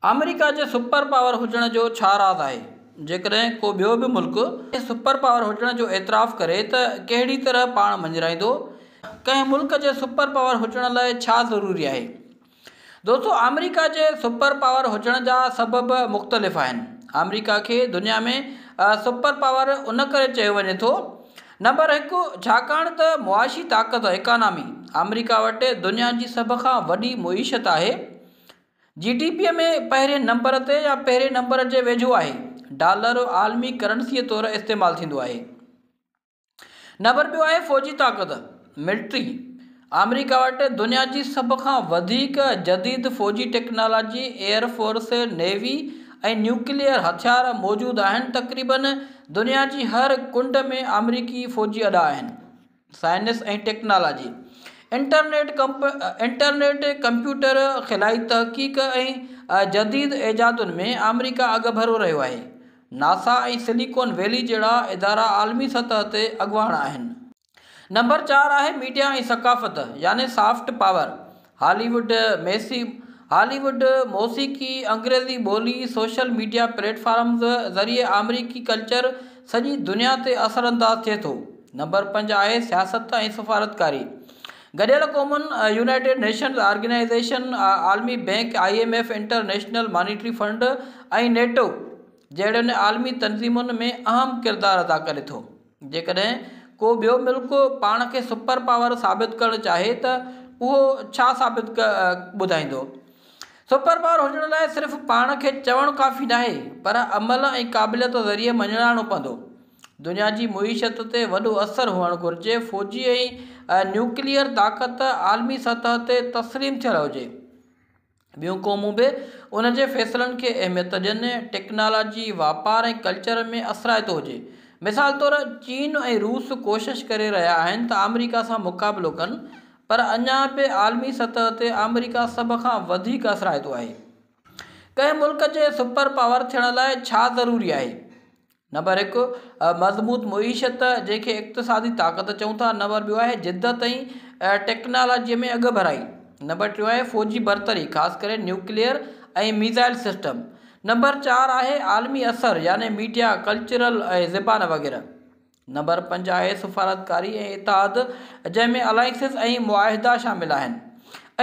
آمريڪا جي super power هجڻ جو ڇا راز آهي؟ جيڪڏهن ڪو ٻيو به ملڪ سپر پاور هجڻ جو اعتراف ڪري ته ڪهڙي طرح پاڻ مڃرائيندو؟ ڪنهن ملڪ جي سپر پاور هجڻ لاء ڇا ضروري آهي؟ دوستو آمريڪا جي سپر پاور هجڻ جا سبب مختلف آهن. آمريڪا کي دنيا ۾ سپر پاور ان ڪري چيو وڃي ٿو. نمبر هڪ ڇاڪاڻ ته معاشي طاقت، اڪانامي، آمريڪا وٽ دنيا جي سڀ کان وڏي معيشت آهي. جي ڊي پي ۾ پهرين نمبر تي يا پهرين نمبر جي ويجهو آهي. ڊالر عالمي ڪرنسيء طور استعمال ٿيندو آهي. نمبر ٻيو آهي فوجي طاقت، ملٽري، آمريڪا وٽ دنيا جي سڀ کان وڌيڪ جديد فوجي technology, air force, navy ۽ nuclear هٿيار موجود آهن. تقريبن دنيا جي هر ڪنڊ ۾ آمريڪي فوجي اڏا آهن. Science ۽ technology, internet, computer, خلائي تحقيق ۽ جديد ايجادن ۾ آمريڪا اڳڀرو رهيو آهي. ناسا ۽ سليڪون ويلي جهڙا ادارا عالمي سطح تي اڳواڻ آهن. نمبر چار آهي ميڊيا ۽ ثقافت يعني soft power. Hollywood, Hollywood, موسيقي، انگريزي ٻولي، سوشل ميڊيا پليٽ فارمز ذريعي آمريڪي ڪلچر سڄي دنيا تي اثرانداز ٿئي ٿو. نمبر پنج آهي سياست ۽ سفارتڪاري. گڏيل قومن، يونائيٽيڊ نيشنز آرگنائيزيشن، عالمي bank, I M F, international monetary fund ۽ NATO جهڙين عالمي تنظيمن ۾ اهم ڪردار ادا ڪري ٿو. جيڪڏهن ڪو ٻيو ملڪ پاڻ کي سپر پاور ثابت ڪرڻ چاهي ته اهو ڇا ثابت ٻڌائيندو؟ سپر پاور هجڻ لاء صرف پاڻ کي چوڻ ڪافي ناهي پر عمل ۽ قابليت ذريعي مڃرائڻو پوندو. دنيا جي معيشت تي وڏو اثر هئڻ گهرجي، فوجي ۽ نيوڪليئر طاقت عالمي سطح تي تسليم ٿيل هجي. ٻيون قومون به ان جي فيصلن کي اهميت ڏين، ٽيڪنالاجي، واپار ۽ ڪلچر ۾ اثرائتو هجي. مثال طور چين ۽ روس ڪوشش ڪري رهيا آهن ته آمريڪا سان مقابلو ڪن پر اڃا به عالمي سطح تي آمريڪا سڀ کان وڌيڪ اثرائتو آهي. ڪنهن ملڪ جي سپر پاور ٿيڻ لاء ڇا ضروري آهي؟ نمبر هڪ، مضبوط معيشت جنهن کي اقتصادي طاقت چئون ٿا. نمبر ٻيو آهي جدت ۽ ٽيڪنالاجيء ۾ اڳڀرائي. نمبر ٽيون آهي فوجي برتري خاص ڪري نيوڪليئر ۽ ميزائل سسٽم. نمبر چار آهي عالمي اثر يعني ميڊيا، ڪلچرل ۽ زبان وغيره. نمبر پنج آهي سفارتڪاري ۽ اتحاد جنهن ۾ الائنسز ۽ معاهدا شامل آهن.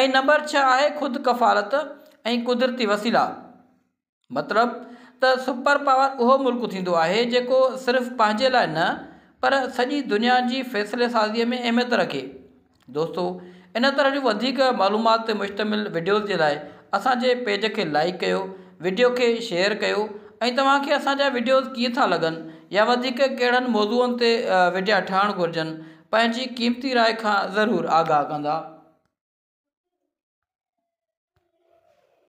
۽ نمبر ڇهه آهي خود ڪفالت ۽ قدرتي وسيلا. مطلب ته سپر پاور اهو ملڪ ٿيندو آهي جيڪو صرف پنهنجي لاء نه پر سڄي دنيا جي فيصلي سازي ۾ اهميت رکي. دوستو ان طرح جون وڌيڪ معلومات تي مشتمل وڊيوز جي لاء اسان جي پيج کي لائيڪ ڪيو، وڊيو کي شيئر ڪيو ۽ توهان کي اسان جا وڊيوز ڪيئن ٿا لڳن يا وڌيڪ ڪهڙن موضوعن تي وڊيا ٺهڻ گهرجن پنهنجي قيمتي راء کان ضرور آگاهه ڪندا.